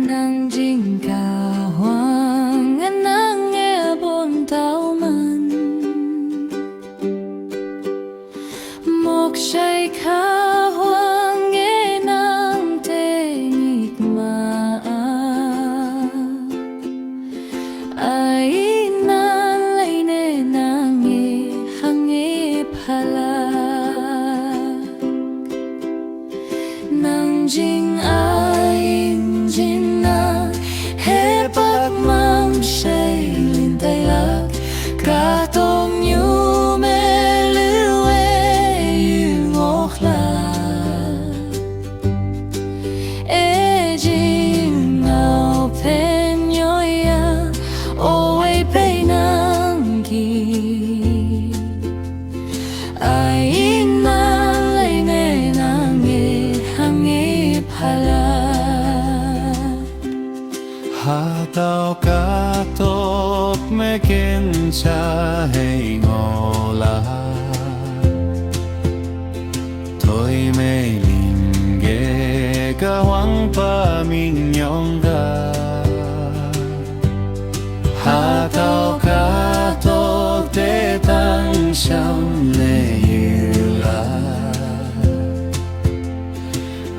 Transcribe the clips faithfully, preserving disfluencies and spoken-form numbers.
Nang jingkahwang nang e bun tau man. Moksai kahwang e nang te ngit ma a. Ai nan lei ne nang e hang e pala. Nang jing a in jing na, he pak mam shei lin tai lak, ka tong yu me lu e yu ngok la. E jing au pen yo ya, o wei pei nang ki. Ai nan lei ne nang e hang e pala. Hatau katok me ken cha hei ngola. Toi mei ling ge kahwang pa ming yong ga. Hatau katok te tang sham ne yu la.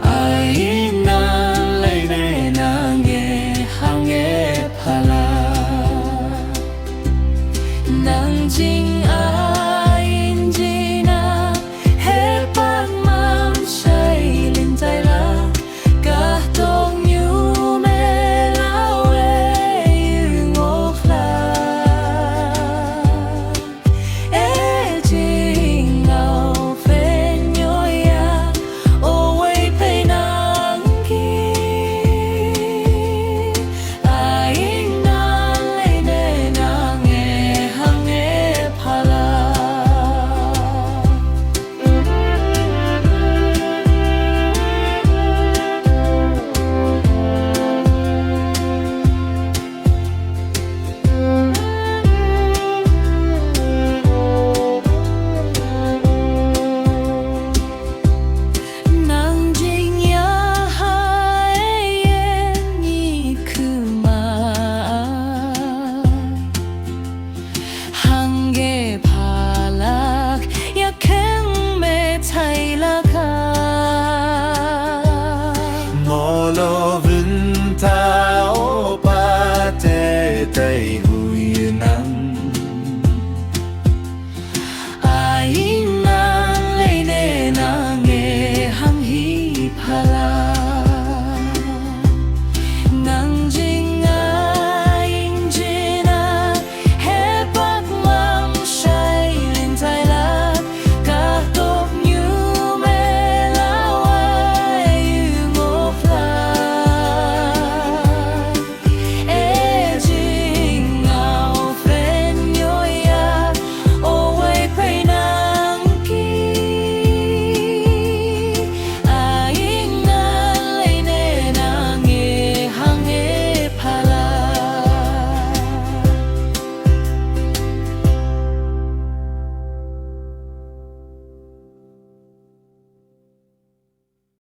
Ai nan lei ne nang e hang e pala. Nang jing a in jing na, he pak mam shei lin tai la, ka tong yu me lau e yu ngok la. E jing au pen yo ya, o wei pei nang ki. Ai nan lei ne nang e hang e pala. Nang jing ya hai en i kuma. Hang e pala ya keng me tai la ka. Mo love